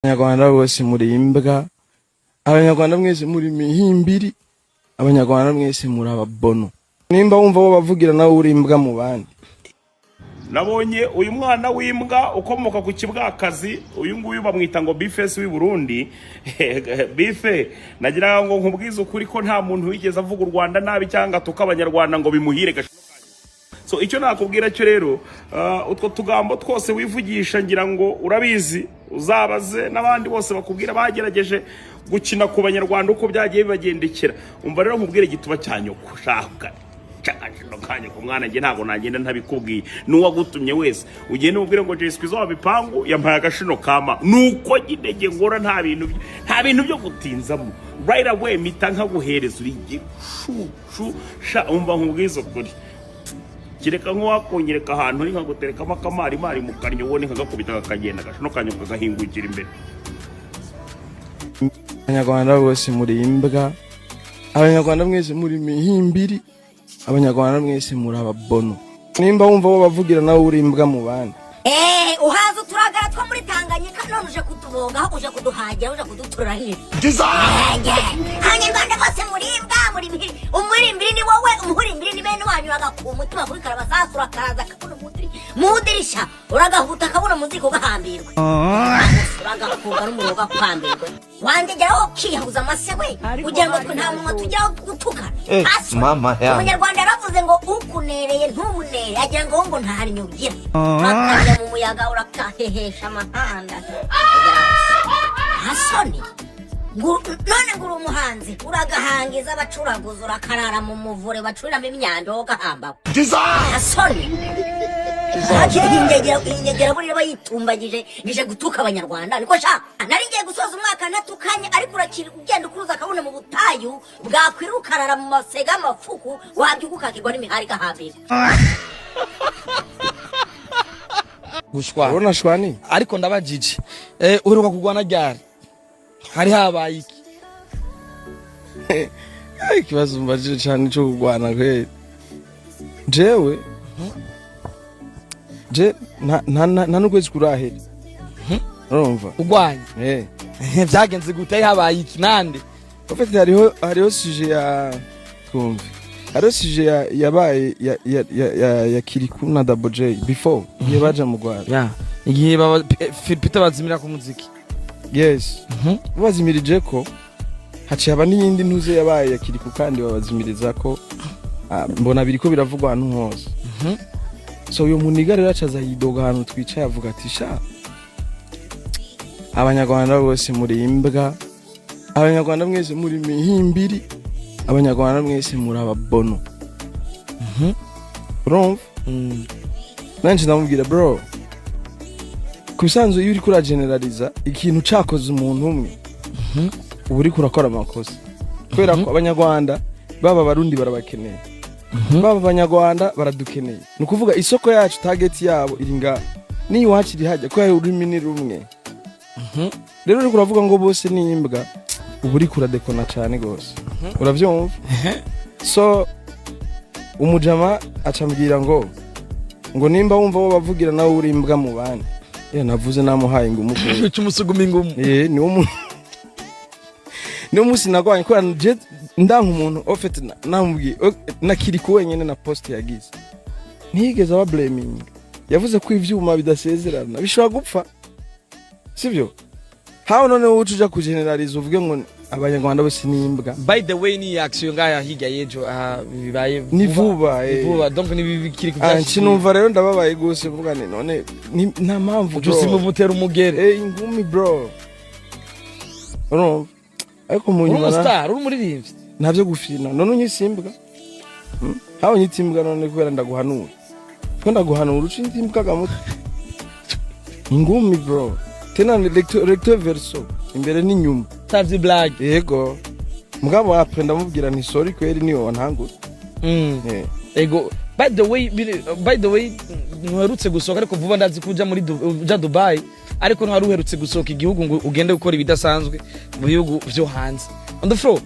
Abanyarwanda bose muri imbwa, Abanyarwanda mwese muri mihimbiri, Abanyarwanda mwese muri ababono. Nimba wumva bo bavugira, nawe uri imbwa mu bandi. Nabonye uyu mwana w'imbwa ukomoka ku kibwakazi, uyu nguyu bamwita ngo B-Face w'i Burundi. Bife, nagira ngo nkubwize ukuri ko nta muntu wigeze avuga u Rwanda nabi cyangwa atuka Abanyarwanda ngo bimuhire. So icyo nakubwira cyo rero, utwo tugambo twose wivugisha, ngira ngo urabizi, uzabaze n'abandi bose bakubwira bagerageje gukina ku Banyarwanda uko byagiye bibagendekera. Umva rero nkubwire, igituba cya nyoko, shaka cakashino kanya ku mwana, njye ntabwo nagenda ntabikubwiye. N'uwagutumye wese ugende umubwire ngo Jay Squeezer wa bipangu yampaye agashino kama. Nuko nyine njye ngora nta bintu byo gutinzamo, right away mpita nkaguhereza. Uri igicucu sha. Umva nkubwize ukuri, kereka nk'uwakonyereka ahantu uri nkaguterekamo akamarimari mu karyo, ubundi nkagakubita kakagenda, agashino kanyu kagahingukira imbere. Abanyarwanda bose muri imbwa, Abanyarwanda mwese muri mihimbiri, Abanyarwanda mwese muri ababono. Nimba wumva bo bavugira, nawe uri imbwa mu bandi. Uhaza uturagara two muri Tanganyika, none uje kutubongaho, uje kuduhagira, uje kuduturira hirya. Abanyarwanda bose muri imbwa, muri mbiri. Umurimbiri ni wowe, umuhurimbiri ni bene wanyu. Uragakura umutima kuri karabasasu, urakaza akabona mu idirisha, uragahuta akabona muziko ugahambirwa, uragafunga n'umuriro ugakwambirwa. Wandegeraho ukiyahuza amase we, kugira ngo twe nta munwa tujyaho gutukana. Hasi. Mama yangu. Umunyarwanda yaravuze ngo ukunereye ntumunere, agira ngo nta ugira. Urakarya mu muyaga, urakahehesha amahanda nta soni. None ngo uri umuhanzi, uragahangiza abacuraguza, urakarara mu muvure bacuriramo imyanda, wowe ugahamba nta soni. Ingegera buriya bayitumbagije ngije gutuka Abanyarwanda. Niko sha, nari ngiye gusoza umwaka ntatukanye, ariko urakira ugenda ukuruza akabona mu butayu bwakwira, ukarara mu masega y'amafuku, wabyuka ukakirwa n'imihari igahambirwa. Gushwana. Urabona shwani. Ariko ndabajije, uheruka kurwana ryari? Hari habaye iki? Ai, ikibazo mbajije cyane cyo kurwana kweli, jewe je nta n'ukwezi kurahera, urumva? Urwanya? Eh. Vyagenze gute? Hari habaye iki nande? En fait, hariho sujet ya, twumve, hariho sujet ya yabaye ya Kirikou na Double J before igihe baja mu Rwanda. Ya igihe baba Peter bazimira ku muziki. Yes, babazimirije ko haciye haba n'iyindi ntuze yabaye ya Kirikou, kandi babazimiriza ko, mbona biriko biravugwa ahantu hose. So uyu muniga rero acaza yidoga ahantu twicaye, avuga ati: "Sha, Abanyarwanda bose muri imbwa, Abanyarwanda mwese muri mihimbiri, Abanyarwanda mwese muri ababono." Urumva? Nanje ndamubwira: "Bro, ku bisanzwe iyo uriko urageneraliza ikintu cakoze umuntu umwe, uba uriko urakora amakosa, kubera ko Abanyarwanda baba Abarundi barabakeneye, baba Abanyarwanda baradukeneye. Ni ukuvuga isoko yacu, target yabo iri ngaha, n'iwacu iri hajya, kubera ururimi ni rumwe. Rero uriko uravuga ngo bose ni imbwa, uba uriko uradekona cane gose, uravyumva?" So umujama acambwira ngo nimba wumva bo bavugira, nawe uri imbwa mu bandi. Yeah, navuze namuhaye ingumu kweli. Uca umusuguma ingumu. Eh, niwo munsi nagwanye, kubera je ndanka umuntu. En fait, namubwiye nakiri ku wenyene na post yagize, ntiyigeze aba blaming. Yavuze ko ivyuma bidasezerana bishobora gupfa, sivyo? Hawe none wowe uca uja kugeneraliza, uvuge ngo Abanyarwanda bose ni imbwa. By the way, ni action ngaya hirya y'ejo, bibaye. Ni vuba, Ni eh. vuba, donc ni bikiri. Ncinumva rero ndababaye gose, mvuga ni none nta mpamvu, Uca bro. usima umutera umugere. Eh, ingumi bro, urumva? Ariko mu Uri nyuma umustar, uri umuririmbyi. Ntavyo gufina. None unyise imbwa? Hawe unyita imbwa none kubera ndaguhanura, ko ndaguhanura uca unyita imbwa gamutwe, ingumi bro, tena ni recto, recto verso, imbere n'inyuma. Savye blague. Yego, mugabo après ndamubwira nti: "Sorry kweri, niyo wantangura." Eh. Ego, by the way, ntuherutse gusohoka, ariko vuba ndazi ko uja muri uja Dubai, ariko ntiwari uherutse gusohoka igihugu ngo ugende gukora ibidasanzwe mu bihugu vyo hanze. On the floor.